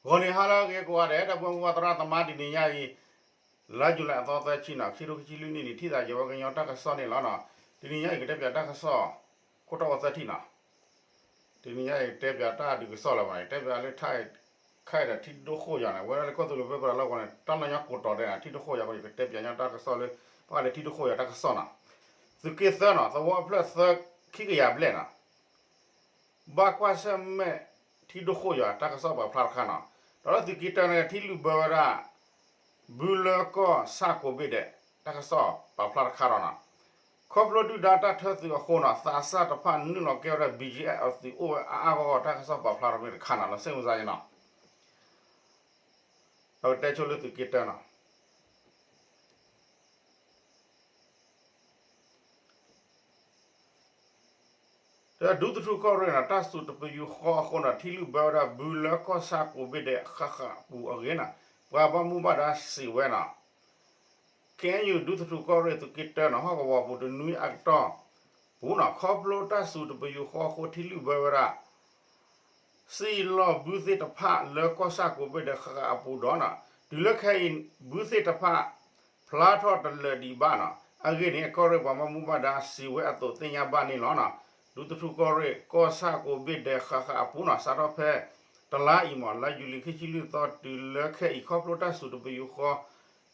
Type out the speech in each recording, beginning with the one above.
ဂီၤနံၤဟါလၢအဂ့ၤကိးဂၤဒဲး ဒီပုၢ်ဝဲၢ်သရၣ်သမါ တနံၤညါအံၤ လါယူၤလံအသီသၢဆံနီၤ ခံထိခံဆံလွံၢ်နံၣ်န့ၣ် ထံၣ်သးယဝဲကညီတၢ်ကစီၣ်န့ၣ်လီၤနီၤ. တနံၤညါအံၤ ကတဲပၠးတၢ်ကစီၣ် ခိၣ်တီအိၣ်သၢထံၣ်နီၤ. တနံၤညါအံၤ ကတဲပၠးတၢ်ဒုးကစီၣ်လၢၤဘၣ်န့ၣ် တဲပၠးလၢ ခါအံၤဒီးထံဒိၣ်ဃိၣ်ယွၤန့ၣ် ဝဲဒၣ်လၢကီၢ်သူလ့ၤပၢပြးလီၢ်ကဝီၤန့ၣ် တၢ်လီၢ်ညါကိးတီၤဒဲးနီၤ ထံဒိၣ်ဃိၣ်ယွၤအဃိ ယကတဲပၠးညီတၢ်ကစီၣ်လၢ ဘၣ်ဃးလၢထံဒိၣ်ဃိၣ်ယွၤတၢ်ကစီၣ်နီၤ. သုးက့သၢနီၤ သဝီဖျၢၣ်သၢ ခံကယၤဘျဲၣ်နီၤ ဘၣ်ကွၢ်ဆၢၣ်မဲာ် ထံဒိၣ်ဃိၣ်ယွၤတၢ်ကစီၣ်ပာ်ဖျါတခါနီၤ. ဒီးလၢသုးက့တၢန့ၣ် ထံလုၢ်ဘၢဝဲဒၣ် ဘုလၢကီၢ်ဆၣ်ကိးဘ့ၣ်ဒဲး တၢ်ကစီၣ်ပာ်ဖျါတခါဒီးနီၤ. ခီဖျိဒုၣ်ဒါတၢ်ထၢသုးအဃိနီၤ သးစၢ်တဖၣ်နုာ်လီၤကဲဝဲဒၣ် ဘံၣ်ကၠံအၣ်အသုးအိၣ်ဝဲအါအါဂီၢ်ဂီၢ် တၢ်ကစီၣ်ပာ်ဖျါထီၣ်မ့ၢ်တခါနီၤ လီၤစ့ၣ်မုၢ်စါယဲနီၤ. ဒီးကတဲဆိလၢသုးက့တၢနီၤ ဒီးဒူသထူကီၢ်ရ့ၣ်နီၤ တၢ်စူၤတပယူာ်ဃီအဃိနီၤ ထံလုၢ်ဘၢဝဲဒၣ် ဘုလၢကီၢ်ဆၣ်ကိးဘ့ၣ်ဒဲး ဃၣ်ဃၣ်ပူၤအဂ့ၢ်နီၤ ပှၤဘၣ်မူဘၣ်ဒါစံးဝဲနီၤ. ခ့ၣ်အဲၣ်ယူၣ် ဒူသထူကီၢ်ရ့ၣ် သုးက့တၢနီၤ ဟီၣ်ကဝီၤပူၤတနွံအကတီၢ်ပူၤနီၤ ခီဖျိတၢ်စူၤတပယူာ်ဃီအဃိ ထံလုၢ်ဘၢဝဲဒၣ် စံၣ်လီၢ်ဘုသ့ၣ်တဖၣ်လၢကီၢ်ဆၣ်ကိးဘ့ၣ်ဒဲးဃၣ်ဃၣ်အပူၤဒီးနီၤ တုၤလၢခဲအံၤ ဘုသ့ၣ်တဖၣ် ဖျါထီၣ်တလၢာ်ဒံးဘၣ်နီၤ. အဂ့ၢ်န့ၣ် ကီၢ်ရ့ၣ်ပှၤဘၣ်မူဘၣ်ဒါစံးဝဲအသိးသ့ၣ်ညါဘၣ်န့ၣ်လီၤနီၤ. ဒူသထူကီၢ်ရ့ၣ် ကီၢ်ဆၣ်ကိးဘ့ၣ်ဒဲးဃၣ်ဃၣ်အပူၤနီၤ စးထီၣ်ဖဲ တလါအံၤမ့ၢ် လါယူၤလံခံဆံလွံၢ်သီ တုၤလၢခဲအံၤ ခီဖျိတၢ်စူၤတပယူာ်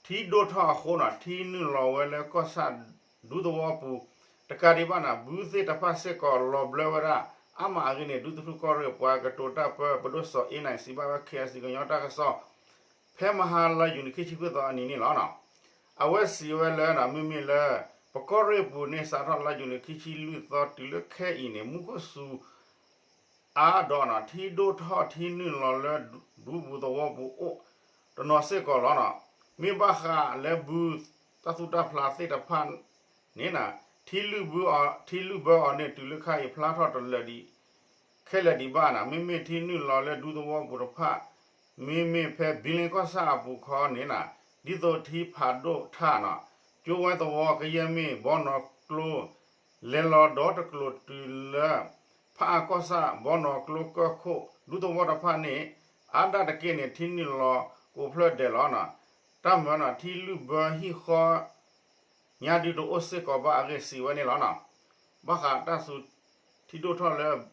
ဃီ ထံဒိၣ်ထီၣ်အဃိနီၤ ထံနုာ်လီၤဝဲလၢကီၢ်ဆၣ်ဒူသဝီပူၤ တကးဒံးဘၣ်နီၤ ဘုသ့ၣ်တဖၣ်စ့ၢ်ကီးလီၤဘျၢဝဲဒၣ် အါမးအဂ့ၢ်န့ၣ် ဒူသထူကီၢ်ရ့ၣ် ပှၤကတိၤတၢ်ပၢ ပဒိၣ်စီၤအ့နၢ် စံးဘၣ်ဝဲ ခ့ၣ်အဲၣ်စံၣ် ကညီတၢ်ကစီၣ် ဖဲမဟါလါယူၤလံခံဆံခွံသီအနံၤန့ၣ်လီၤ. အဝဲစံးဝဲလၢ မ့မ့ၢ်လၢ ပကီၢ်ရ့ၣ်ပူၤန့ၣ် စးထီၣ်လါယူၤလံခံဆံလွံၢ်သီ တုၤလၢခဲအံၤန့ၣ် မူခိၣ်စူၤ အါဒီးနီၤ ထံဒိၣ်ထီၣ်ထံနုာ်လီၤလၢဒူပူၤသဝီပူၤအိၣ်တနီၤစ့ၢ်ကီးလီၤနီၤ. မ့ၢ်ဘၣ်ဃးလၢဘုတၢ်သူၣ်တၢ်ဖျးသ့ၣ်တဖၣ်န့ၣ်နီၤ ထံလုၢ်ဘၢအီၤန့ၣ် တုၤလၢခဲအံၤဖျါထီၣ်တလၢာ်ဒံး ခဲလၢာ်ဒံးဘၣ်နီၤ. မ့မ့ၢ်ထံနုာ်လီၤလၢဒူသဝီပူၤတဖၣ် မ့မ့ၢ်ဖဲဘံလ့ကီၢ်ဆၣ်အပူၤခီန့ၣ်နီၤ ဒ်သိးထံဖးဒိၣ်ထၣ်နီၤ ကၠိဝဲသဝီကယဲၢ်မ့ၢ်ဘီနီၤကျိ လဲၤလီၤဒီတကျိၤတုၤလၢ ဖးအါကီၢ်ဆၣ် ဘီနီၤကျိကၢၢ်ခိၣ် ဒူသဝီတဖၣ်န့ၣ် အါဒၣ်တက့ၢ်န့ၣ် ထံနုာ်လီၤကိးဖျၢၣ်ဒဲးလီၤနီၤ. တၢ်မၢနီၤ ထံလုၢ်ဘၢဟံၣ်ဃီ ညါဒုတအိၣ်စ့ၢ်ကီးဘၣ်အဂ့ၢ်စံးဝဲန့ၣ်လီၤနီၤ. ဘၣ်ဃးတၢ်စူၤ ထံဒိၣ်ထီၣ်လၢ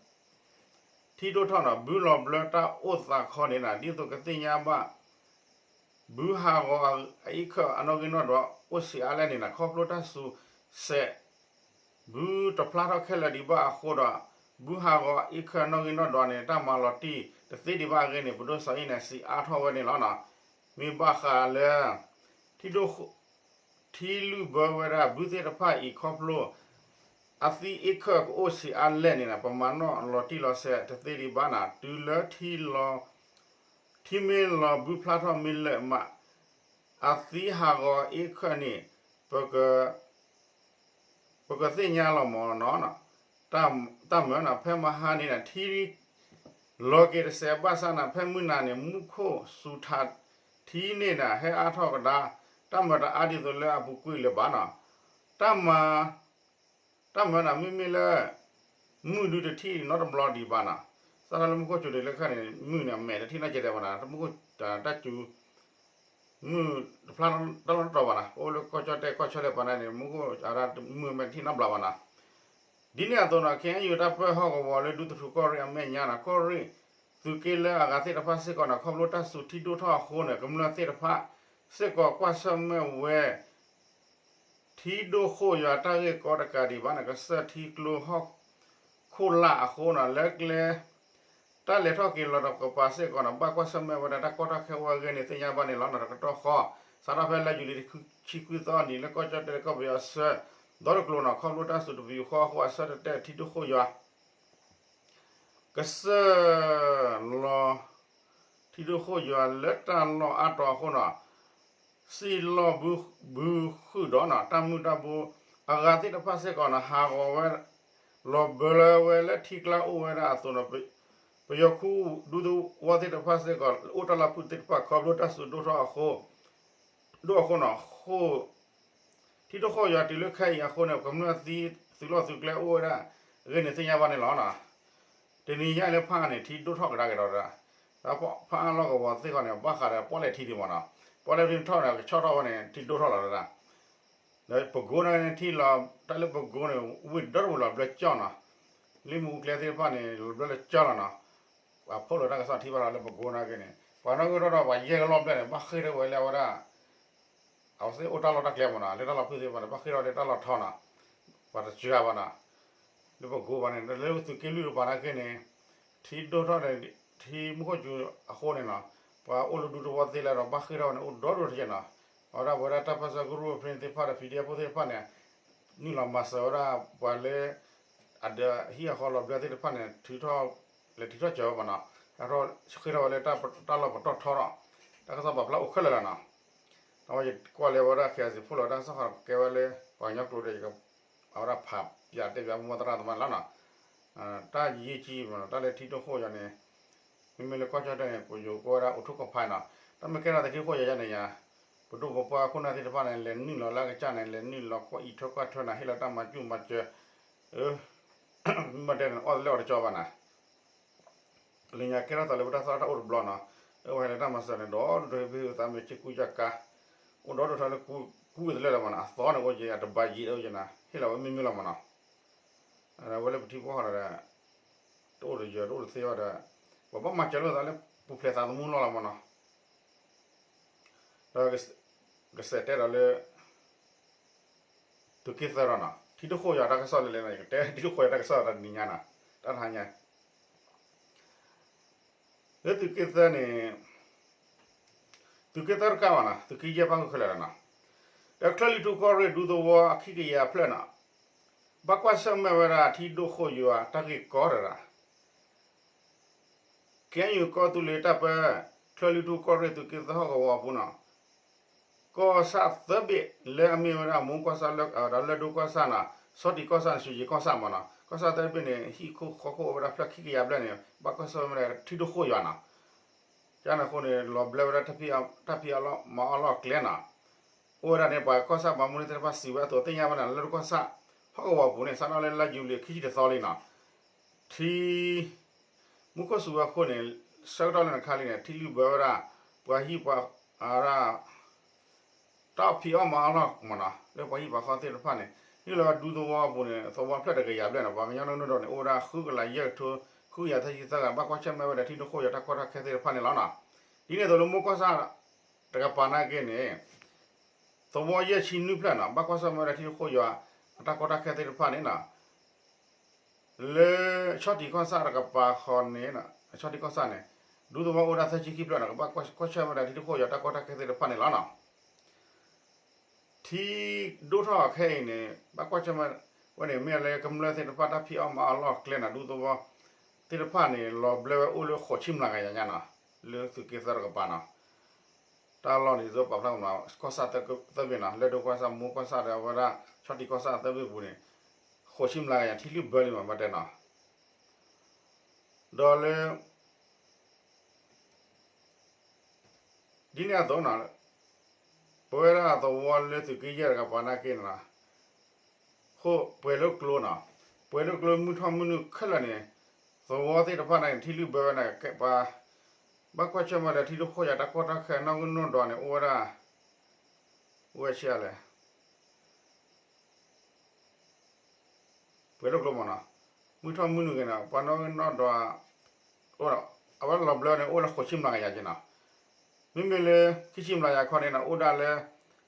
ထံဒိၣ်ထီၣ်နီၤ ဘုလီၤဘျၢတၢ်အိၣ်သးခီန့ၣ်နီၤ ဒ်သိးကသ့ၣ်ညါဘၣ် ဘုဟးဂီၤအအ့ၣ်ခၢၣ်အနီၣ်ဂံၢ်နီၣ်ဒွး အိၣ်ဆံးအါလဲၣ်န့ၣ်နီၤ ခီဖျိတၢ်စူၤစဲး ဘုတဖျါထီၣ်ခဲလၢာ်ဒံးဘၣ်အဃိဒီး ဘုဟးဂီၤအအ့ၣ်ခၢၣ်နီၣ်ဂံၢ်နီၣ်ဒွးန့ၣ် တၢ်မၤလီၤတံၢ်တသ့ဒံးဘၣ်အဂ့ၢ်န့ၣ် ပဒိၣ်စီၤအ့နၢ်စံးအါထီၣ်ဝဲန့ၣ်လီၤနီၤ. မ့ၢ်ဘၣ်ဃးလၢ ထံဒိၣ် ထံလုၢ်ဘၢဝဲဒၣ်ဘုသ့ၣ်တဖၣ်အံၤခီဖျိ အသံအ့ၣ်ခၢၣ်ကအိၣ်ဆံးအါလဲၣ်န့ၣ်နီၤ ပမၤနီၣ်လီၤတံၢ်လီၤဆဲးတသ့ဒံးဘၣ်နီၤ တုၤလၢထံလီၤ ထံမ့ၢ်လီၤဘုဖျါထီၣ်မ့ၢ်လၢာ်မး အသံဟးဂီၤအ့ၣ်ခၢၣ်န့ၣ် ပက ပကသ့ၣ်ညါလီၤမၢ်နီၤ တၢ်မၢနီၤ ဖဲမဟါန့ၣ်နီၤ ထံ လီၤက့ၤတစဲးဘၣ်ဆၣ်နီၤ ဖဲမုၢ်နၤန့ၣ် မူခိၣ်စူၤထးထံန့ၣ်နီၤ ဟဲအါထီၣ်ကဒါ တၢ်မၢတအါဒ်သိးလၢအပူၤကွံာ်လၢၤဘၣ်နီၤ တၢ်မၤ တၢ်မၢနီၤ မ့မ့ၢ်လၢ မုၢ်ဒုတထံၣ်နီတဘျီဒံးဘၣ်နီၤ စးထီၣ်လၢမူခိၣ်စူၤဒံးလၢခါန့ၣ် မုၢ်န့ၣ် အမဲာ်တထံၣ်နီတစဲးဒံးဘၣ်နီၤ မူခိၣ်တၢ်စူၤ မုၢ်တဖျါတၢ်လီၢ်တတီၤဘၣ်နီၤ ပအိၣ်လၢကီၢ်ကၠီၣ်တဲၣ်ကီၢ်ဆၢလၢပှၤန့ၣ် မူခိၣ်အမုၢ်မဲာ်တထံၣ်နီတဘျီဘၣ်နီၤ ဒ်န့ၣ်အသိးနီၤ ခ့ၣ်အဲၣ်ယူၣ်တၢ်ပၢဟီၣ်ကဝီၤလၢဒူသထူကီၢ်ရ့ၣ်အမဲာ်ညါနီၤ ကီၢ်ရ့ၣ်သုးက့လၢအဂၤသ့ၣ်တဖၣ်စ့ၢ်ကီးနီၤ ခီဖျိတၢ်စူၤထံဒိၣ်ထီၣ်အဃိန့ၣ် ကမျၢၢ်သ့ၣ်တဖၣ်စ့ၢ်ကီးကွၢ်ဆၢၣ်မဲာ်ဝဲ ထံဒိၣ်ဃိၣ်ယွၤတၢ်ဂ့ၢ်ကီတကးဒံးဘၣ်န့ၣ် ကစၢၢ်ထံကျိဟီၣ်ခိၣ်လာ်အဃိနီၤ လၢကျဲ တၢ်လဲၤထီၣ်က့ၤလီၤတကပၤစ့ၢ်ကီးနီၤ ဘၣ်ကွၢ်ဆၢၣ်မဲာ်ဝဲဒၣ်တၢ်ကီတၢ်ခဲအိၣ်အဂ့ၢ်န့ၣ် သ့ၣ်ညါဘၣ်န့ၣ်လီၤနီၤ တကတီၢ်ဃီ စးထီၣ်ဖဲလါယူၤလံတဆံခွံသီအနံၤ လၢကီၢ်ကၠီၣ်တဲၣ်ကီၢ်ပယီၤအဆၢ ဒီတကျိၤနီၤ ခီဖျိတၢ်စူၤတပယူာ်ဃီအဃိ အဆၢတတဲာ်ထံဒိၣ်ဃိၣ်ယွၤ ကစၢၢ်လီၤ ထံဒိၣ်ဃိၣ်ယွၤလၢတၢ်လီၢ်အါတီၤအဃိနီၤ စံၣ်လီၢ်ဘုဃုာ်ဒီးနီၤ တၢ်မုၢ်တၢ်ဘိ အဂၤသ့ၣ်တဖၣ်စ့ၢ်ကီးနီၤ ဟးဂီၤဝဲ လီၤဘၢလၢဝဲလၢထံကျါအိၣ်ဝဲဒၣ်အသိးနီၤ ပယီၤခူဒူသဝီသ့ၣ်တဖၣ်စ့ၢ်ကီး အိၣ်တၢ်လီၢ်ဖုၣ်သ့ၣ်တဖၣ် ခီဖျိတၢ်စူၤဒိၣ်ထီၣ်အဃိ ဒိၣ်အဃိနီၤ ထံဒိၣ်ဃိၣ်ယွၤတုၤလၢခဲအံၤအဃိန့ၣ် ကမျၢၢ်သံသုးလီၢ်သုးကျဲအိၣ်ဝဲဒၣ် အဂ့ၢ်န့ၣ်သ့ၣ်ညါဘၣ်န့ၣ်လီၤ. တနံၤညါလၢဖးန့ၣ် ထံဒိၣ်ထီၣ်ကဒါက့ၤဒီး ဖးအါလီၢ်ကဝီၤသ့ၣ်ခီန့ၣ် ဘၣ်ဃးဒီးပီၣ်လဲၣ်ထံဒံးမ့ၢ်နီၤ, ပီၣ်လဲၣ်ထံထီၣ်န့ၣ် ကဆီၣ်ထီၣ်ဝဲန့ၣ် ထံဒိၣ်ထီၣ်လီၤတဒၣ်, ဒီးပကိန့ၣ်ထံလီၤ တၢ်လၢပကိန့ၣ် ဝ့ၢ်ဒီတဝ့ၢ်လီၤဘျၢကၠီနီၤ, လ့ၣ်မူကျဲသ့ၣ်တဖၣ်န့ၣ် လီၤဘျၢလၢကၠီလီၤနီၤ, ပှၤဖီၣ်လိာ်တၢ်ကစီၣ်ထံဘၣ်ထီၣ်လၢပကိနာ်က့န့ၣ် ပှၤနီၣ်ဂံၢ်ထီၣ်ဒီးပှၤယဲၢ်ကလီၢ်ဘျဲၣ်န့ၣ် ဘၣ်ဃ့ၢ်ထီၣ်ဝဲလၢအဝဲဒၣ် အဝဲသ့ၣ်အိၣ်တၢ်လီၢ်တၢ်ကျဲမ့ၢ်နီၤ, လၢတၢ်လီၢ်ဖုၣ်သ့ၣ်တဖၣ်န့ၣ် ဘၣ်ဃ့ၢ်ထီၣ်လၢတၢ်လီၢ်ထီနီၤ, ပှၤတစှၤဘၣ်နီၤ, လၢပကိဘၣ်န့ၣ် လၢသုးက့လွံၢ်တပၤနာ်က့န့ၣ် ထံဒိၣ်ထီၣ်န့ၣ် ထံမူခိၣ်စူၤအဃိန့ၣ်နီၤ, ပှၤအိၣ်လၢဒူသဝီသ့ၣ်လၢဒီး ဘၣ်ဃ့ၢ်ထီၣ်ဝဲန့ၣ် အိၣ်ဒီဒိၣ်တက့ၢ်နီၤ, အဝဲဒၣ်ပဝဲဒၣ်တၢ်ပၢၢ်ဆၢကရူၢ်ဖရ့သ့ၣ်တဖၣ်ဒီး PDF ဖိသ့ၣ်တဖၣ်န့ၣ် နုာ်လီၤမၤစၢၤဝဲဒၣ်ပှၤလၢ အဒၢးဟံၣ်အဃီလီၤဘျၢသ့ၣ်တဖၣ်န့ၣ် ထုးထီၣ် လဲၤထုးထီၣ်စၢၤဝဲမ့ၢ်နီၤ, ဃ့ၢ်ထီၣ်ဝဲလၢတၢ်လီၢ်ပတီၢ်ထီထီၣ်, တၢ်ကစီၣ်ပာ်ဖျါအိၣ်ခဲလၢာ်လီၤနီၤ, ဒီးယကွၢ်လၢအဝဲဒၣ် KIC ဖိလီၤတၢ်ကစီၣ်ဃီကဲဝဲလၢ ပှၤကညီကျိာ်ဒီး အဝဲဒၣ်ဖးပၠးတဲပၠးမိၢ်သရၣ်သမါန့ၣ်လီၤနီၤ, တၢ်ယံာ်ကံမ့ၢ်နီၤ တၢ်လၢထံဒိၣ်ဃိၣ်ယၤန့ၣ် မ့မ့ၢ်လၢကီၢ်ကၠီၣ်တဲၣ်န့ၣ် ပယိၤကိးဝဲဒၣ်အိၣ်ထူၣ်ကီၢ်ဖးနီၤ, တၢ်မ့ၢ်ကဲထီၣ်သထံဃိၣ်ယၤယဲန့ၣ်ယၤ, ပဒိၣ်ပပှၢ်ခိၣ်နၢ်သ့ၣ်တဖၣ်န့ၣ် လဲၤနုာ်လီၤလၢအကစၢ်န့ၣ် လဲၤနုာ်လီၤကွၢ်အံးထွဲကွၢ်ထွဲနီၤ ဟ့ၣ်လီၤတၢ်မၤစူၣ်မၤစၢၤ, မ့ၢ်တဲန့ၣ် အီၣ်တလၢအီၤတကၠီဘၣ်နီၤ လၢညါကဲထီၣ်သးလၢပတၢ်သီတၢ်အိၣ်တဘျီနီၤ, အဝဲဟဲလၢတၢ်မၤစၢၤန့ၣ် ဒီဒူၣ်ဒီဟ့ၣ်ဘ့ၣ်သးမ့ၢ်ဆ့ကူယၢ်ကါ, အိၣ်ဒီဒူၣ်ထီလၢကူဝဲတလၢလီၤမ့ၢ်နီၤ, အသီန့ၣ်အိၣ်က့ၤ အတဘၣ်ယံၤဒီးအိၣ်က့ၤနီၤ ဟ့ၣ်လီၤဝဲမ့ၢ်မ့ၢ်လီၤမ့ၢ်နီၤ, အဝဲလၢပထံဖိကီၢ်ဖိဒီး တအိၣ်တယၢၤတအိၣ်တသ့ဘၣ်ဒီး ပှၤဘၣ်မၤစၢၤလိာ်သးလၢပူၤဖျဲးသးသမူလီၤလီၤမ့ၢ်နီၤ, ဒီးကစဲးတဲဒီးလၢ သုးက့သၢဒီးနီၤ ထံဒိၣ်ဃိၣ်ယၤတၢ်ကစီၣ်လဲၤလဲၤနီၤ ယကတဲထံဒိၣ်ဃိၣ်ယၤတၢ်ကစီၣ်တနံၤညါနီၤ, တၢ်တဟါညါ လၢသုးက့သၢန့ၣ် သုးက့သၢတကးဘၣ်နီၤ သုးက့ယဲၢ်ပၣ်ဃုာ်ခဲလၢာ်လီၤနီၤ, ဒီးချၢၣ်လွံၢ်ထူၣ်ကီၢ်ရ့ၣ်ဒူသဝီအခံကယၤဖျၢၣ်နီၤ, ဘၣ်ကွၢ်ဆၢၣ်မဲာ်ဝဲဒၣ်ထံဒိၣ်ဃိၣ်ယွၤတၢ်ဂ့ၢ်ကီတဂၤ ခ့ၣ်အဲၣ်ယူၣ်ကီၢ်သူလ့ၤတၢ်ပၢ ချၢၣ်လွံၢ်ထူၣ်ကီၢ်ရ့ၣ်သုးက့သၢဟီၣ်ကဝီၤအပူၤနီၤ, ကီၢ်ဆၣ်သၢဘ့ၣ်လၢအမ့ၢ်ဝဲဒၣ် မူကီၢ်ဆၣ်ဒီးလၢၢ်ဒိၣ်ကီၢ်ဆၣ်နီၤ, ဆီၣ်တံၢ်ကီၢ်ဆၣ်န့ၣ် စူၢ်က့ၤကီၢ်ဆၣ်မ့ၢ်နီၤ, ကီၢ်ဆၣ်သၢဘ့ၣ်န့ၣ် ဟံၣ်ခိၣ်ဃီခိၣ်အိၣ်ဝဲဒၣ်ဖျၢၣ်ခံကယၤဘျဲၣ်န့ၣ် ဘၣ်ကွၢ်ဆၢၣ်မဲာ်ဝဲဒၣ်ထံဒိၣ်ဃိၣ်ယွၤနီၤ, ကန့ၣ်အဃိန့ၣ် လီၤဘျၢဝဲဒၣ်တၢ်ဖံးအီၣ်မၤအီၣ်လီၢ်ကျဲနီၤ, အိၣ်ဝဲဒၣ်န့ၣ် ပှၤကီၢ်ဆၣ်ပှၤမူန့ၢ်သ့ၣ်တဖၣ်စံးဝဲအသိးသ့ၣ်ညါဘၣ်န့ၣ် လၢၢ်ဒိၣ်ကီၢ်ဆၣ် ဟီၣ်ကဝီၤပူၤန့ၣ် စးထီၣ်လၢလါယူၤလံခံဆံတသီလံနီၤ, ထံ မူခိၣ်စူၤဝဲအဃိန့ၣ် ဆၢကတီၢ်လၢနခါလံန့ၣ် ထံလုၢ်ဘၢဝဲဒၣ် ပှၤဟံၣ်ပှၤ အဝဲဒၣ် တၢ်ဖံးအီၣ်မၤအီၣ်လီၢ်မ့ၢ်နီၤ လၢပှၤဟံၣ်ပှၤဃီသ့ၣ်တဖၣ်န့ၣ် နုာ်လီၤဝဲဒူသဝီအပူၤန့ၣ် သဝီဖျၢၣ်တကယၤဘျဲၣ်န့ၣ် ပှၤကညီနုာ်နုာ်ဒီးန့ၣ် အိၣ်ဝဲဒၣ်ဃုကလးယဲၢ်ကထိ ဃုကယၤသၢဆံသၢဂၤ ဘၣ်ကွၢ်ဆၢၣ်မဲာ်ဝဲဒၣ်ထံဒိၣ်ဃိၣ်ယွၤတၢ်ကီတၢ်ခဲသ့ၣ်တဖၣ်န့ၣ်လီၤနီၤ. ဒ်န့ၣ်အသိးလၢမိၢ်ကီၢ်ဆၣ်တကပၤနာ်က့န့ၣ် သဝီယဲၢ်ဆံနွံဖျၢၣ်နီၤ ဘၣ်ကွၢ်ဆၢၣ်မဲာ်ဝဲဒၣ်ထံဒိၣ်ဃိၣ်ယွၤအတၢ်ကီတၢ်ခဲသ့ၣ်တဖၣ်န့ၣ်နီၤ လၢဆီၣ်တံၢ်ကီၢ်ဆၣ်တကပၤဃီန့ၣ် ဆီၣ်တံၢ်ကီၢ်ဆၣ်န့ၣ် ဒူသဝီအိၣ်ဝဲဒၣ်သၢဆံခံဖျၢၣ်နီၤ ကဘၣ်ကွၢ်ဆၢၣ်မဲာ်ဝဲဒၣ်ထံဒိၣ်ဃိၣ်ယွၤတၢ်ကီတၢ်ခဲသ့ၣ်တဖၣ်န့ၣ်လီၤနီၤ. ထံဒိၣ်ထီၣ်ခဲအံၤန့ၣ် ဘၣ်ကွၢ်ဆၢၣ်မဲာ်ဝဲန့ၣ် မ့ၢ်လၢကမျၢၢ်သ့ၣ်တဖၣ်တၢ်ဖံးအီၣ်မၤအီၣ်လီၢ်ကျဲနီၤ ဒူသဝီသ့ၣ်တဖၣ်န့ၣ် လီၤဘျၢဝဲအိၣ်လၢဃိးဆံမျးကယၤညါနီၤ လၢသုးက့သၢတကပၤနီၤ တၢ်လီၢ်န့ၣ် ပာ်ဖျါမ့ၢ်နီၤ ကီၢ်ဆၣ်သၢဘ့ၣ်နီၤ လၢၢ်ဒိၣ်ကီၢ်ဆၣ် မိၢ်ကီၢ်ဆၣ်ဒီးအဝဲဒၣ် ဆီၣ်တံၢ်ကီၢ်ဆၣ်သၢဘ့ၣ်ပူၤန့ၣ် ဃိးဆံမျးကယၤထံလုၢ်ဘၢလံမး ဘၣ်တဲနီၤ ဒီးလၢ ဒ်န့ၣ်အသိးနီၤ ပဝဲဒၣ်သဝီလၢသုးက့ယဲၢ်တကပၤနာ်က့န့ၣ်နီၤ ဃိပှဲၤလိာ်ကျိနီၤ ပှဲၤလိာ်ကျိမုၢ်ထီၣ်မုၢ်နုာ်ခဲလၢာ်န့ၣ် သဝီသ့ၣ်တဖၣ်န့ၣ် ထံလုၢ်ဘၢဝဲန့ၣ် ပှၤ ဘၣ်ကွၢ်ဆၢၣ်မဲာ်ဒီးထံဒိၣ်ဃိၣ်ယွၤတၢ်ကီတၢ်ခဲနီၣ်ဂံၢ်နီၣ်ဒွးန့ၣ် အိၣ်ဝဲဒၣ် အိၣ်ဝဲဆံးအါလဲၣ် ပှဲၤလိာ်ကျိမ့ၢ်နီၤ မုၢ်ထီၣ်မုၢ်နုာ်ဂ့ၤန့ၣ် ပှၤနီၣ်ဂံၢ်နီၣ်ဒွး အဝဲလီၤဘျၢန့ၣ် အိၣ်လၢဃိးဆံမျးကယၤက့နီၤ မ့မ့ၢ်လၢ ခံဆံမျးကယၤခီန့ၣ်နီၤ အိၣ်ဒၣ်လၢ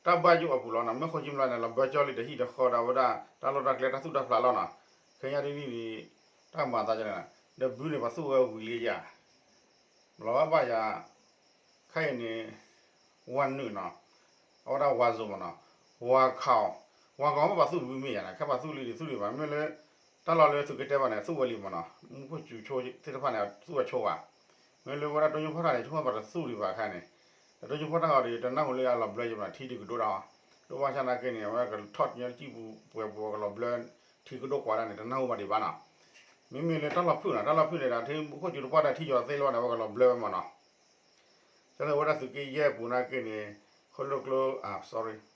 တၢ်ဘၣ်ယိၣ်အပူၤလီၤနီၤ မ့ၢ်ဃိးဆံမျးန့ၣ် လီၤဘၢကၠီလံဒီးဟံၣ်ဒီးဃီဒီးဝဲဒၣ် တၢ်လီၢ်တၢ်ကျဲတၢ်သူၣ်တၢ်ဖျးလီၤနီၤ ခဲညါဒ်န့ၣ် တၢ်မၤသးန့ၣ် ဒီးဘုန့ၣ် ပှၤသူၣ်ဝဲဝံၤလံယၤ လီၤဘၣ်ယၤ ခဲအံၤန့ၣ် ဝါနုာ်နီၤ အဝဲဒၣ်ဝါစိၤမ့ၢ်နီၤ ဝါခီ ဝါခီမ့ၢ်ပှၤသူၣ်ဘုမ့ၢ်ယၤန့ၣ် ခဲပှၤသူၣ်လံဒံးသူၣ်လံဘၣ် မ့ၢ်လၢ တၢ်လီၢ်လၢသုးက့တဲဘၣ်န့ၣ် သူၣ်ဝဲလံမ့ၢ်နီၤ မူခိၣ်စူၤဆိသ့ၣ်တဖၣ်န့ၣ် သူၣ်ဝဲဆိဘၣ် မ့ၢ်လၢဝဲဒၣ်တိညိဖီၣ်တၢ်န့ၣ် ဆိကမိၣ်ပှၤတသူၣ်လံဘၣ်ခဲန့ၣ် ဒီးတိညိဖီၣ်တၢ်ဃီဒီး တနၢ်ဟူလၢအလီၤဘျၢယမ့ၢ်နီၤ ထံဒုးကဒိၣ်တၢ်အီၤ ဒိၣ်ဘၣ်ဆၣ်နာ်က့န့ၣ် အဝဲကထီၣ်ညီလၢကံၣ်ပူၤပှဲၤပူၤကလီၤဘျၢ ထံကဒိၣ်ကွၢ်ဒၣ်န့ၣ် တနၢ်ဟူဘၣ်ဒံးဘၣ်နီၤ မ့မ့ၢ်လၢတၢ်လီၢ်ဖုၣ်နီၤ တၢ်လီၢ်ဖုၣ်န့ၣ်ဒီး ထံမူခိၣ်စူၤတပှၢ်ဒီးထံယွၤသ့လီၤန့ၣ် အဝဲကလီၤဘျၢဝဲမ့ၢ်နီၤ ကန့ၣ်ဝဲဒၣ်သုးက့ယဲၢ်ပူၤနာ်က့န့ၣ် ဃိၣ်လိာ်ကျိ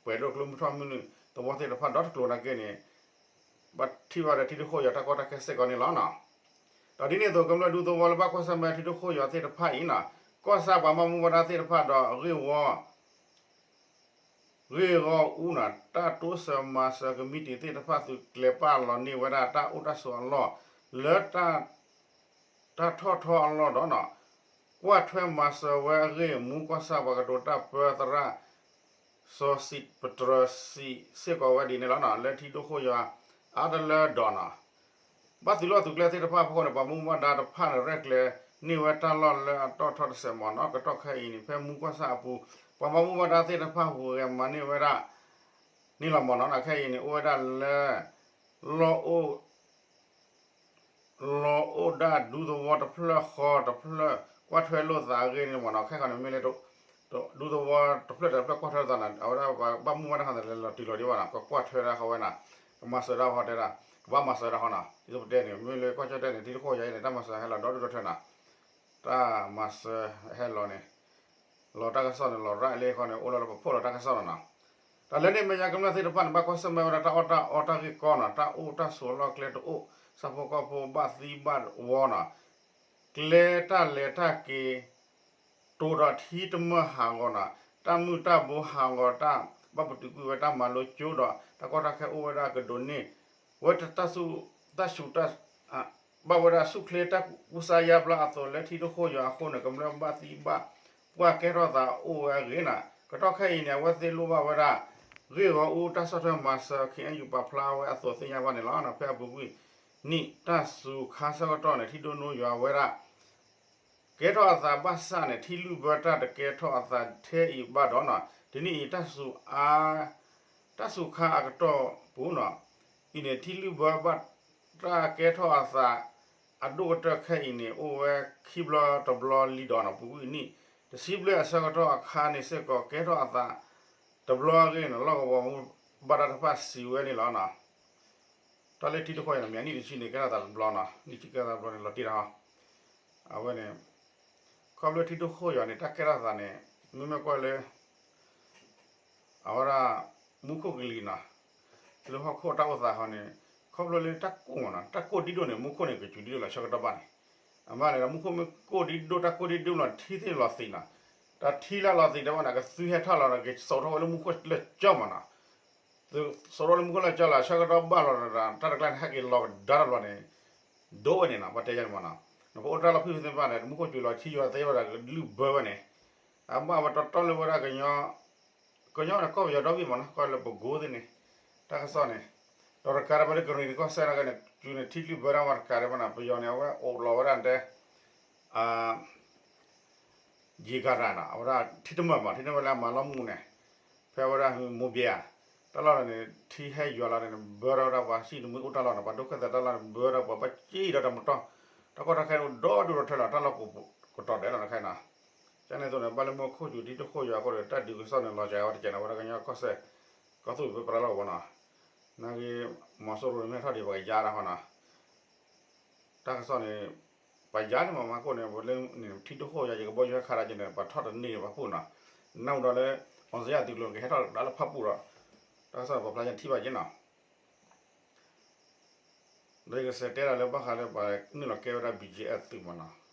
ပှဲၤလိာ်ကျိမုၢ်ထီၣ်မုၢ်နုာ် သဝီသ့ၣ်တဖၣ်ဒီတကျိၤနာ်က့န့ၣ် ဘၣ်ထံၣ်ဘၣ်ဒီးထံဒိၣ်ဃိၣ်ယွၤတၢ်ကီတၢ်ခဲစ့ၢ်ကီးန့ၣ်လီၤနီၤ. ဒီးဒ်န့ၣ်အသိး ကမျၢၢ်ဒူသဝီလၢဘၣ်ကွၢ်ဆၢၣ်မဲာ်ထံဒိၣ်ခိၣ်ယွၤသ့ၣ်တဖၣ်အံၤန့ၣ် ကီၢ်ဆၣ်ပှၤဘၣ်မူဘၣ်ဒါသ့ၣ်တဖၣ်ဒီးဂ့ၢ်ဝီ ဂ့ၢ်ဂီၢ်အူန့ၣ် တၢ်တိစၢၤမၤစၢၤကမံးတံာ်သ့ၣ်တဖၣ် သုးကျဲၤပာ်လီၤန့ၢ်ဝဲဒၣ်တၢ်အိၣ်တၢ်ဆိးအလီၢ် လၢ တၢ်ထီၣ်ထီအလီၢ်ဒီးန့ၣ် ကွၢ်ထွဲမၤစၢၤဝဲအဂ့ၢ် မူကီၢ်ဆၣ်ပှၤကတိၤတၢ်ပၢသရၣ် စီၤစံးပတြၢၤစံးစ့ၢ်ကီးဝဲဒ်န့ၣ်လီၤ. လၢထံဒိၣ်ခိၣ်ယွၤအါတလၢဒီးန့ၣ် ဘၣ်သုးလီၢ်သုးကျဲသ့ၣ်တဖၣ်အဖီခိၣ်န့ၣ် ပှၤမူဘၣ်ဒါတဖၣ်န့ၣ် ရဲၣ်ကျဲၤန့ၢ်ဝဲတၢ်လီၢ်လၢအတီၢ်ထီတစဲးမ့ၢ်န့ၣ် ကတီၢ်ခဲအံၤန့ၣ် ဖဲမူကီၢ်ဆၣ်အပူၤ ပှၤဘၣ်မူဘၣ်ဒါသ့ၣ်တဖၣ်ဟူးဂဲၤမၤန့ၢ်ဝဲဒၣ် န့ၣ်လီၤမ့ၢ်န့ၣ် ခဲအံၤန့ၣ် အိၣ်ဝဲဒၣ်လၢ လီၢ်အိၣ် လီၢ်အိၣ်ဒၣ်ဒူသဝီတဖျၢၣ်ဃီတဖျၢၣ် ကွၢ်ထွဲလိာ်သးအဂ့ၢ်န့ၣ်မ့ၢ်န့ၣ် ခဲခီန့ၣ် မ့ၢ်လၢ ဒူသဝီတဖျၢၣ်ဒီးတဖျၢၣ်ကွၢ်ထွဲလိာ်သးန့ၣ် အဝဲဒၣ်ဘၣ်မူဘၣ်ဒါဟီန့ၣ် လဲၤလီၤတုၤလီၤဒံးဘၣ်န့ၣ် ကကွၢ်ထွဲဒၣ်ဃီဝဲန့ၣ် ကမၤစၢၤဒၣ်ဃီတဲဒၣ် ကဘၣ်မၤစၢၤဒၣ်ဃီန့ၣ် ဒ်သိးပတဲန့ၣ် မ့ၢ်လၢကီၢ်ကၠီၣ်တဲၣ်န့ၣ် ထံဒိၣ်ခိၣ်ယွၤအံၤန့ၣ် တၢ်မၤစၢၤဟဲလီၤဒီဒူၣ်ဒီထၢန့ၣ် တၢ်မၤစၢၤဟဲလီၤန့ၣ် လီၤတၢ်ကစီၣ်န့ၣ် လီၤရၣ်လၢဃီန့ၣ် အိၣ်လီၤလၢပဖီၣ်လီၤတၢ်ကစီၣ်လီၤန့ၣ် တၢ်လၢန့ၣ်မဲာ်ညါကမျၢၢ်သ့ၣ်တဖၣ်န့ၣ် ဘၣ်ကွၢ်ဆၢၣ်မဲာ်ဝဲဒၣ်တၢ်အီၣ်တၢ်အီတၢ်ဂ့ၢ်ကီန့ၣ် တၢ်အိၣ်တၢ်ဆိးလီၢ်ကျဲတအိၣ် ဆၣ်ဖိကီၢ်ဖိဘၣ်သံဘၣ်ဝီန့ၣ် ကျဲတၢ်လဲၤတၢ်က့ၤ တိၤဒီးထံတမၢၢ်ဟးဂီၤန့ၣ် တၢ်မုၢ်တၢ်ဘိဟးဂီၤတၢ် ဘၣ်ပတုာ်ကွံာ်ဝဲတၢ်မၤလိကၠိဒီး တၢ်ကီတၢ်ခဲအိၣ်ဝဲဒၣ်ကဒိးန့ၢ် ဝဲတၢ်ဆူၣ် တၢ်ဆူၣ် ဘၣ်ဝဲဒၣ်ဆူၣ်ချ့တၢ်ကူစါယါဘျါအသိးလၢထံဒိၣ်ခိၣ်ယွၤအဃိန့ၣ် ကမျၢၢ်ဘၣ်သံဘၣ်ပှၢ်ကဲထီၣ်သးအိၣ်ဝဲအဂ့ၢ်န့ၣ် ကတီၢ်ခဲအံၤန့ၣ် အဝဲသ့ၣ်လိၣ်ဘၣ်ဝဲဒၣ် ဂ့ၢ်ဂီၢ်အူတၢ်ဆီၣ်ထွဲမၤစၢၤ ခ့ၣ်အဲၣ်ယူၣ် ပာ်ဖျါဝဲအသိးသ့ၣ်ညါဘၣ်န့ၣ်လီၤ. ဖဲအပူၤကွံာ်နံၣ် တၢ်စူၤခါဆၢကတီၢ်န့ၣ် ထံဒိၣ်နိယွၤဝဲဒၣ် ကဲထီၣ်အသးဘၣ်ဆၣ်န့ၣ် ထံလုၢ်ဘၢတၢ်တကဲထီၣ်အသးထဲအံၤဘၣ်ဒီးန့ၣ် တနံၣ်အံၤ တၢ်စူၤအါ တၢ်စူၤခါအကတီၢ်ပူၤန့ၣ် အံၤန့ၣ် ထံလုၢ်ဘၢဘၣ်တၢ်ကဲထီၣ်အသး အဒိၣ်ကတၢၢ်ခဲအံၤန့ၣ် အိၣ်ဝဲခံဘျီတဘျီလံဒီးန့ၣ် ပူၤကွံာ်နံၣ် တဆံဘျဲၣ်အဆၢကတီၢ်အခါန့ၣ်စ့ၢ်ကီး ကဲထီၣ်အသး တဘျီအဂ့ၢ်န့ၣ် လီၢ်ကဝီၤမူဘၣ်ဒါတဖၣ်စံးဝဲန့ၣ်လီၤ. တၢ်လၢထံဒိၣ်ခိၣ်ယွၤန့ၣ် မ့ၢ်နံၣ်တဆံန့ၣ် ကဲထီၣ်သးတဘျီန့ၣ် နံၣ်ဆံကဲထီၣ်သးတဘျီန့ၣ် လီၤတံၢ်တၢ်ဟီ အဝဲန့ၣ် ခီဖျိထံဒိၣ်ခိၣ်ယွၤန့ၣ် တၢ်ကဲထီၣ်သးန့ၣ် မ့မ့ၢ်ကွၢ်လၢ အဝဲဒၣ် မူခိၣ်ကလံၤနီၤ လၢဟီၣ်ခိၣ်တၢ်အိၣ်သးဟီန့ၣ် ခီဖျိလၢတၢ်ကိၢ်မ့ၢ်နီၤ တၢ်ကိၢ်ဒံဒိၣ်န့ၣ် မူခိၣ်န့ၣ်ကစူၤဒံဒိၣ်လီၤဆၢကတီၢ်ဘၣ်န့ၣ် အမ့ၢ်န့ၣ်ဒီး မူခိၣ်မ့ၢ်ကိၢ်ဒံဒိၣ် တၢ်ကိၢ်ဒံဒိၣ်လီၤ ထံသ့ၣ်န့ၣ်လီၤသံးနီၤ တၢ်ထံလၢလီၤသံးတဲဝဲန့ၣ် ကသူဟဲထီၣ်လီၤဒီး ကစိာ်ထီၣ်ဝဲလၢမူခိၣ်လၢကၠီမ့ၢ်နီၤ စိာ်ထီၣ်လၢမူခိၣ်လၢကၠီလီၤ ဆၢကတီၢ်ဘၣ်လီၤဒီး တၢ်တကျါန့ၣ် ဟဲက့ၤလီၤကဒါတဘျီန့ၣ် ဒိၣ်ဝဲန့ၣ်နီၤ ပှၤတဲယါန့ၣ်မ့ၢ်နီၤ နပအိၣ်တၢ်လီၢ်ဖုၣ်ဖုၣ်သ့ၣ်တဖၣ်န့ၣ် မူခိၣ်စူၤလီၤထံယွၤသ့ဝဲဒၣ်ကလုၢ်ဘၢဝဲန့ၣ် အဘၣ်ဝဲတီတီလၢဝဲဒၣ်ကညီ ကညီန့ၣ် ကီၢ်ပယီၤဒီဘ့ၣ်မ့ၢ်နီၤ ကီၢ်လၢပကိးသ့ၣ်န့ၣ် တၢ်ကစီၣ်န့ၣ် ဒီးတကးဒီးဖဲလၢကရံၣ်နံၤကီၢ်စဲၣ်နာ်က့န့ၣ် စူၤန့ၣ် ထံလုၢ်ဘၢဒၣ်ဝဲတကးဒံးဘၣ်နီၤ ပယီၤန့ၣ် အဝဲအိၣ်လီၤဝဲဒၣ်တဲ ယံၤကၤရၤနီၤ အဝဲဒၣ်ထံတမၢၢ်မး ထံတမၢၢ်လၢအမၤလီၢ်မူန့ၣ် ဖဲအဝဲဒၣ်မိၢ်ဘဲဧါ တၢ်လီၢ်န့ၣ် ထံဟဲယွၤလီၤန့ၣ် ဘၢထီၣ်ဝဲဒၣ်ပှၤစံၣ်တမှံအိၣ်တၢ်လီၢ်န့ၣ် ပှၤဒိၣ်ခဲသးတၢ်လီၢ်န့ၣ် ဘၢထီၣ်ပှၤဘၣ်စံၣ်ဒီးတၢ်မတီၢ် တၢ်ကီတၢ်ခဲအိၣ်ဒီဒူၣ်ဒီထၢလီၤ တၢ်လီၢ်ကတီၤဒဲးလီၤနခဲအံၤနီၤ ကန့ၣ်အသိးန့ၣ် ဘၣ်လၢမူခိၣ်စူၤထံဒိၣ်ခိၣ်ယွၤအဃိဒီး တၢ်ဒုးကစီၣ်န့ၣ် လီၤစှၤဝဲတကဲးန့ၣ် အဝဲဒၣ်ကညီကီၢ်စဲၣ် ကီၢ်သူလ့ၤပပှၤလီၢ်ကဝီၤနီၤ နာ်က့ မီၤစိရိၤန့ၣ်မ့ၢ်ဟဲထီၣ်ဒံး ပှၤကယါတၢ်ဃီနီၤ တၢ်ကစီၣ်န့ၣ် ပှၤယါန့ၣ်မ့ၢ်မၤကိၣ်န့ၣ် ပလၢထံဒိၣ်ခိၣ်ယွၤ ယကဘီယူၤဟဲခးတၢ်က့ၤန့ၣ် ပှၤထီၣ်တန့ၢ်ဘၣ်ပူၤနီၤ နၢ်ဟူဒီးလၢ အီစၢယၣ်သုးကျိၤကဟဲထီၣ်ဒၣ်လၢဖၣ်ပူၣ်ဒီး တၢ်ကစီၣ်ပှၤဖျါယါထံၣ်ဘၣ်က့ၤနီၤ ဒီးယကစံးတဲဒၣ်လၢဘၣ်ဃးလၢပှၤနုာ်လီၤကဲဝဲဒၣ် ဘီၣ်ကၠံၣ်အဲၣ် သုးမ့ၢ်နီၤ